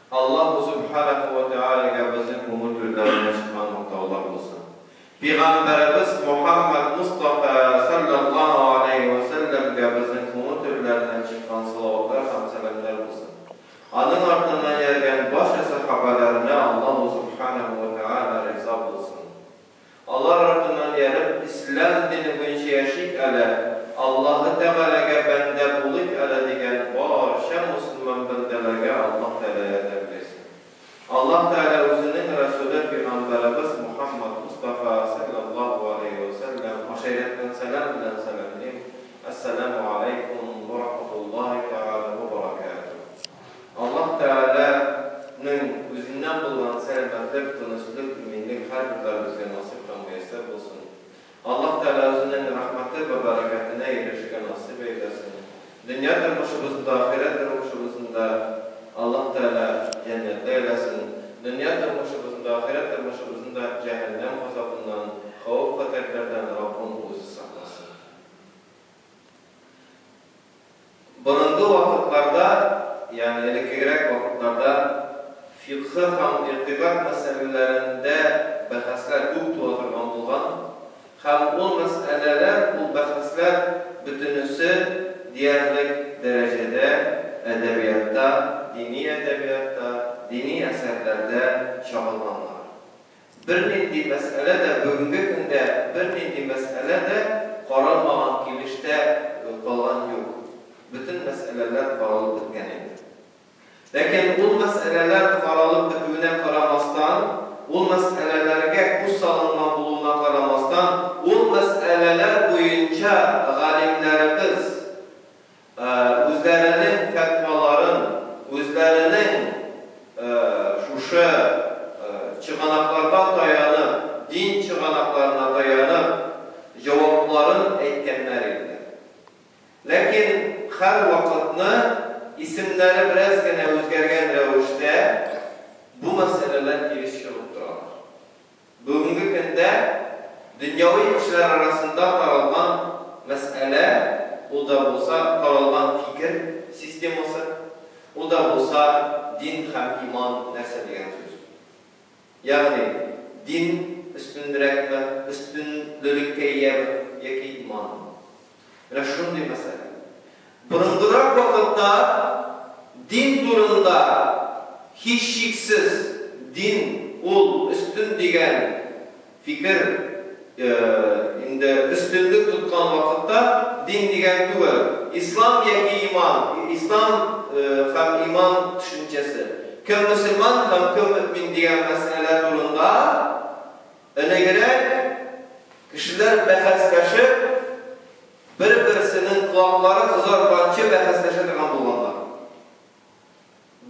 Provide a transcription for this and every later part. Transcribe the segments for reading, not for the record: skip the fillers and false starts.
Аллаһу Сүбхәнәһү вә Тәгаләгә безнең күңел түрләреннән чыккан мактаулар булсын. Пигамбәребез Мухәммәд Мостафа салләллаһу галәйһи вә сәлләмгә безнең күңел түрләреннән чыккан салаватлар һәм сәламнәр булсын. Аның артыннан ияргән барча сәхабәләренә Аллаһу Сүбхәнәһү вә Тәгалә риза булсын. Алар артыннан ияреп, Ислам дине буенча яшик әле, Аллаһы Тәгаләгә бәндә булыйк әле дигән барча мөселман бәндәләргә Аллаһ Тәгалә ярдәм бирсен. Аллаһ Тәгалә Үзенең Рәсүле Пигамбәребез Мухаммад Мостафа салләллаһу галәйһи вә сәлләм аша өйрәткән сәлам белән сәламлим, Әссәләмү галәйкүм вә рахматуллаһи тәгалә вә бәрәкәтүһ. Аллаһ Тәгалә нең Үзеннән булган сәламәтлек, тынычлык, иминлек һәрберләребезгә насыйп һәм мөяссәр булсын. Аллаһ Тәгалә Үзенең рәхмәте вә бәрәкәтенә ирешергә насыйп әйләсен. Дөнья тормышыбызны да, ахирәт тормышыбызны да Аллаһ Тәгалә җәннәтле әйләсен. Дөнья тормышыбызны да, ахирәт тормышыбызны да җәһәннәм газабыннан, хәвеф-хәтәрләрдән Раббым Үзе сакласын. Борынгы вакытларда, ягъни элеккегерәк вакытларда фикъһ һәм игътикад мәсьәләләрендә бәхәсләр күп туа торган булган һәм ул мәсьәләләр, ул бәхәсләр бөтенесе диярлек дәрәҗәдә әдәбиятта, дини әдәбиятта, дини әсәрләрдә чагылганнар. Бернинди мәсьәлә дә бүгенге көндә бернинди мәсьәлә дә каралмаган килештә калган юк. Бөтен мәсьәләләр каралып беткән инде. Ләкин ул мәсьәләләр каралып бетүенә карамастан, ул мәсьәләләргә күз салынган булуына карамастан, ул мәсьәләләр буенча галимнәребез Үзләренең фәтваларын, үзләренең шушы чыганакларга таянып, дин чыганакларына таянып, җавапларын әйткәннәр инде. Ләкин һәрвакытны исемнәре бераз генә үзгәргән рәвештә бу мәсьәләләр килеп чыгып торалар. Бүгенге көндә дөньяви кешеләр арасында таралган мәсьәлә, ул да булса таралган фикер системасы, ул да булса дин һәм иман нәрсә дигән сүз. Ягъни дин өстенрәкме, өстенлелеккә ияме яки иманмы? Менә шундый мәсьәлә. Борынгырак вакытта дин турында һичшиксез дин ул өстен дигән фикер инде өстенлек тоткан вакытта дин дигән түгел, ислам яки иман, ислам һәм иман төшенчәсе, кем мөселман һәм кем мөэмин дигән мәсьәлә турында Элегрәк кешеләр бәхәсләшеп, бер-берсенең колаклары кызарганчы бәхәсләшә торган булганнар.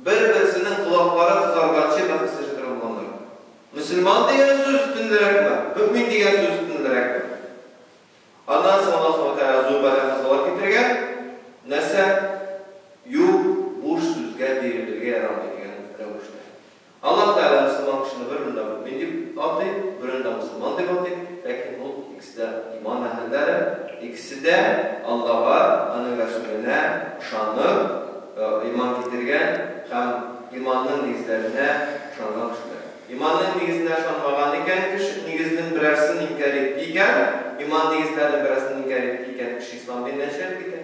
Бер-берсенең колаклары кызарганчы бәхәсләшә торган булганнар. Мөселман дигән сүз өстенлерәкме, мөэмин дигән сүз өстенлерәкме? Аннан соң Аллаһ Субхана Тәгалә зур бәла-казалар китергән. Нәрсә? Юк, буш сүзгә бирелергә ярамый дигән рәвештә. Аллаһ Тәгалә мөселман кешене берен дә мөэмин дип атый, берен дә мөселман дип атый, ләкин ул икесе дә иман әһелләре, икесе дә Аллага, Аның Рәсүленә ышанып, иман китергән һәм иманның нигезләренә ышанган кешеләр. Иманның нигезенә ышанмаган икән кеше, нигезнең берәрсен инкяр итте икән, иман нигезләренең берәрсен инкяр итте икән, кеше ислам диненнән чыгып китә.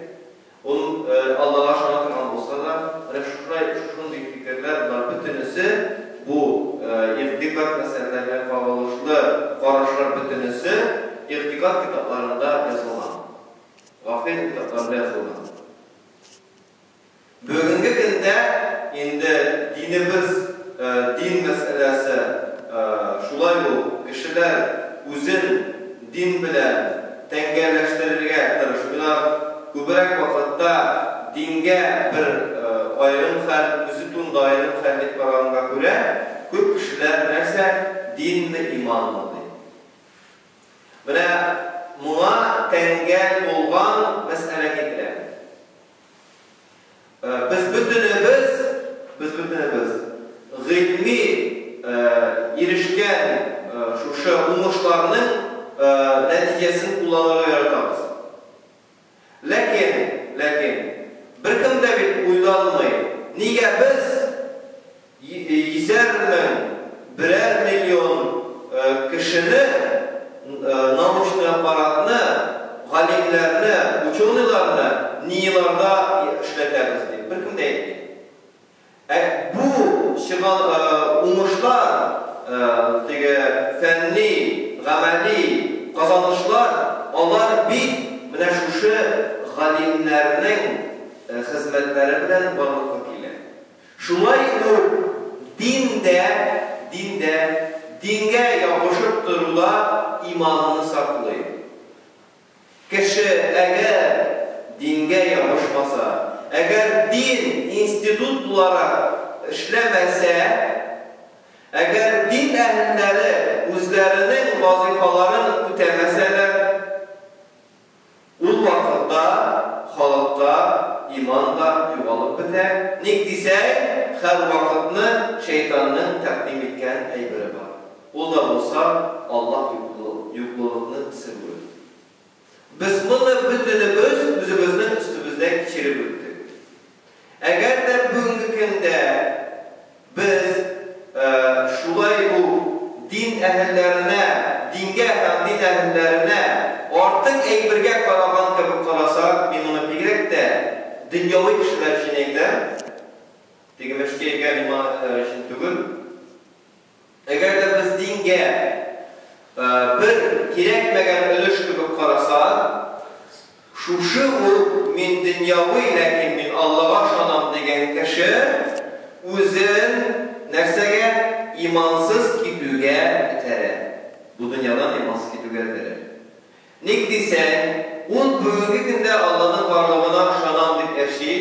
Ул Аллага ышана торган булса да, менә шушылай шушындый фикерләр, болар бөтенесе бу игътикад мәсьәләләренә кагылышлы карашлар бөтенесе игътикад китапларында язылган, гакыйда китапларында язылган. Бүгенге көндә инде динебез, дин мәсьәләсе шулай ук кешеләр үзен дин белән тәңгәлләштерергә тырышмыйлар, күбрәк вакытта дингә бер аерым хәл, үзе турында аерым хәл дип караганга күрә, күп кешеләр нәрсә, динме, иманмы, ди. Менә моңа тәңгәл булган мәсьәлә китерәм. Без бөтенебез, без бөтенебез гыйльми ирешкән шушы уңышларның нәтиҗәсен кулланырга яратабыз. Ләкин, ләкин, беркем дә бит уйланмый, нигә без Йөзәр мең, берәр миллион кешене, научный аппаратны, галимнәрне, ученыйларны НИИларда эшләтәбез дип беркем дә әйтми. Ә бу чыган уңышлар, теге фәнни, гамәли казанышлар, алар бит менә шушы галимнәрнең хезмәтләре белән барлыкка килә. Шулай ук дин дә, дин дә, дингә ябышып тору да иманны саклый. Кеше әгәр дингә ябышмаса, әгәр дин институт буларак эшләмәсә, әгәр дин әһелләре үзләренең вазыйфаларын үтәмәсәләр, Ул вакытта халыкта иман да югалып бетә, ник дисәң, һәрвакытны шәйтанның тәкъдим иткән әйбере бар. Ул да булса, Аллаһ юклылыкны сүгү. Без моны бөтенебез үзебезнең өстебездә кичереп үттек. Әгәр дә бүгенге көндә без шулай ук дин әһелләренә, дингә һәм дин әһелләренә артык әйбергә караган кебек карасак, мин моны бигрәк тә дөньяви кешеләр өчен әйтәм, теге мәчеткә йөргән иман әһелләре өчен түгел. Әгәр дә без дингә бер кирәкмәгән өлеш кебек карасак, шушы ук мин дөньяви, ләкин мин Аллага ышанам дигән кеше үзен нәрсәгә? Имансыз китүгә этәрә. Бу дөньядан имансыз китүгә этәрә. Ник дисәң, ул бүгенге көндә Алланың барлыгына ышанам дип яши,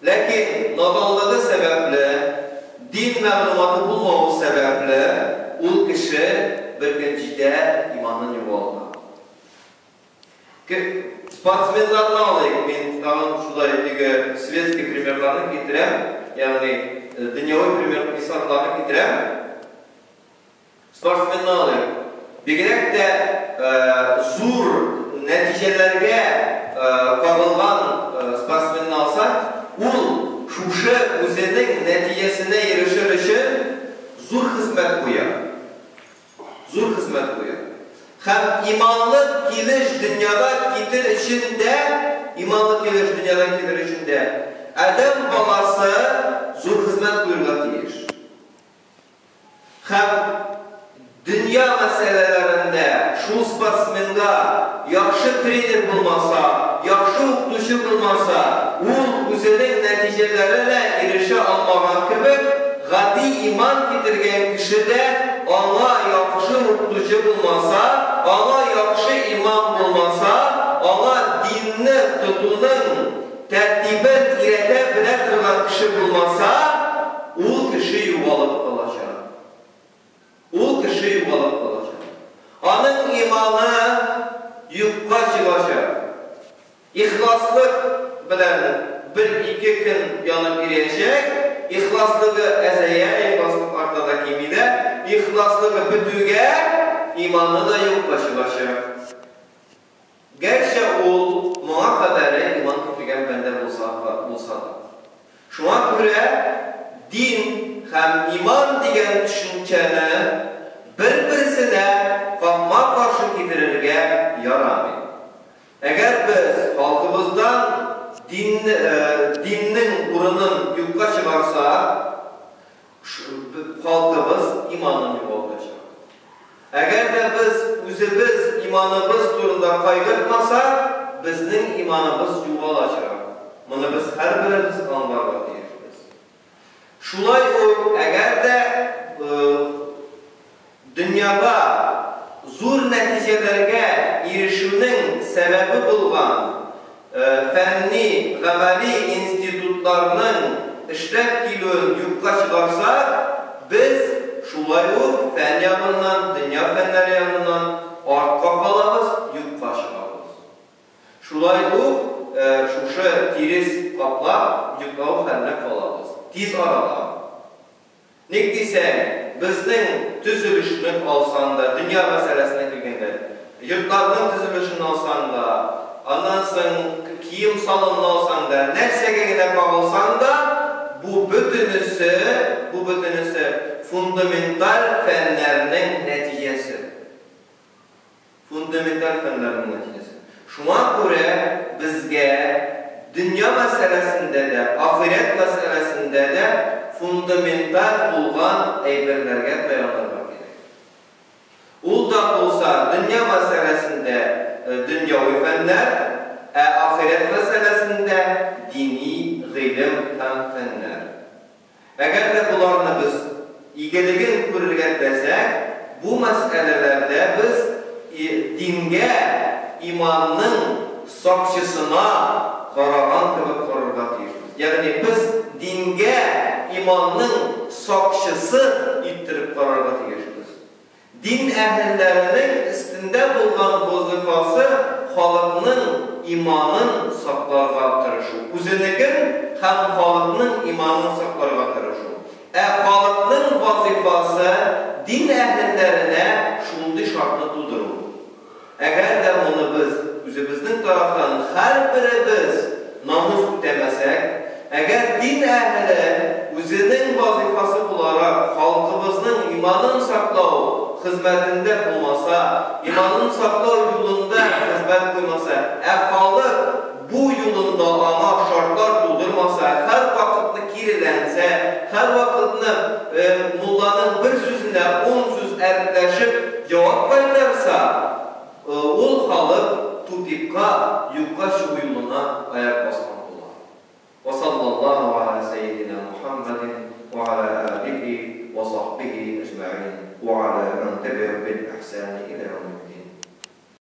ләкин наданлыгы сәбәпле, дин мәгълүматы булмавы сәбәпле, ул кеше бер көн җитә, иманын югалта. Спортсменнарны алыйк, мин тагын шулай теге светский примерларны китерәм, ягъни дөньяви пример, мисалларны китерәм. Спортсменны алыйк. Бигрәк тә зур нәтиҗәләргә кагылган спортсменны алсак, ул шушы үзенең нәтиҗәсенә ирешер өчен зур хезмәт куя. Зур хезмәт куя. Һәм иманлы килеш дөньяда китер өчен дә, иманлы килеш дөньядан китер өчен дә адәм баласы зур хезмәт куерга тиеш. Һәм дөнья мәсьәләләрендә шул спортсменга яхшы тренер булмаса, яхшы укытучы булмаса, ул үзенең нәтиҗәләренә ирешә алмаган кебек, гади иман китергән кеше дә аңа яхшы укытучы булмаса, аңа яхшы имам булмаса, аңа динне тотуның тәртибен өйрәтә белә торган кеше булмаса, ул кеше югалып калачак. Ул кеше югалып калачак. Аның иманы юкка чыгачак. Ихласлык белән бер-ике көн янып йөриячәк, ихласлыгы әзәя, ихласлык арта да кими дә, ихласлыгы бетүгә, иманы да юкка чыгачак. Гәрчә ул моңа кадәре иман китергән бәндә булса булса да. Шуңа күрә дин һәм иман дигән төшенчәне бер-берсенә капма-каршы китерергә ярамый. Әгәр без халкыбыздан динне диннең урынын юкка чыгарсак, Халкыбыз иманын югалтачак. Әгәр дә без үзебез иманыбыз турында кайгыртмасак, безнең иманыбыз югалачак. Моны без һәрберебез аңларга тиешбез. Шулай ук, әгәр дә дөньяда зур нәтиҗәләргә ирешүнең сәбәбе булган фәнни, гамәли институтларның эшләп килүен юкка чыгарсак, без шулай ук фән ягыннан, дөнья фәннәре ягыннан артка калабыз, юкка чыгабыз. Шулай ук шушы тирес каплап йоклау хәленә калабыз. Тиз арада. Ник дисәң, безнең төзелешне алсаң да, дөнья мәсьәләсенә килгәндә, йортларның төзелешен алсаң да, аннан соң кием-салымны алсаң да, нәрсәгә генә кагылсаң да, бу бөтенесе, бу бөтенесе фундаменталь фәннәрнең нәтиҗәсе. Фундаменталь фәннәрнең нәтиҗәсе. Шуңа күрә безгә дөнья мәсьәләсендә дә, ахирәт мәсьәләсендә дә фундаменталь булган әйберләргә таянырга кирәк. Ул да булса дөнья мәсьәләсендә дөньяви фәннәр, ә ахирәт мәсьәләсендә дини гыйлем һәм фәннәр. Әгәр дә боларны без игелеген күрергә теләсәк, бу мәсьәләләрдә без дингә, иманның сакчысына караган кебек карарга тиешбез. Ягъни без дингә иманның сакчысы иттереп карарга тиешбез. Дин әһелләренең өстендә булган вазыйфасы халыкның иманын сакларга тырышу. Үзенекен һәм халыкның иманын сакларга тырышу. Ә халыкның вазыйфасы дин әһелләренә шундый шартны тудыру. Әгәр дә моны без үзебезнең тарафтан һәрберебез намус үтәмәсәк, әгәр дин әһеле үзенең вазыйфасы буларак халкыбызның иманын саклау хезмәтендә булмаса, иманын саклау юлында хезмәт куймаса, ә халык бу юлында аңа шартлар тудырмаса, һәрвакытны киреләнсә, һәрвакытны мулланың бер сүзенә ун сүз әртләшеп җавап кайтарса, ул халык тупикка, юкка чыгу юлына аяк баскан була. Ва саллаллаһу аля сәййидина Мухаммадин ва аля алихи ва сахбихи әҗмәгыйн ва аля ман табиа бил ихсани.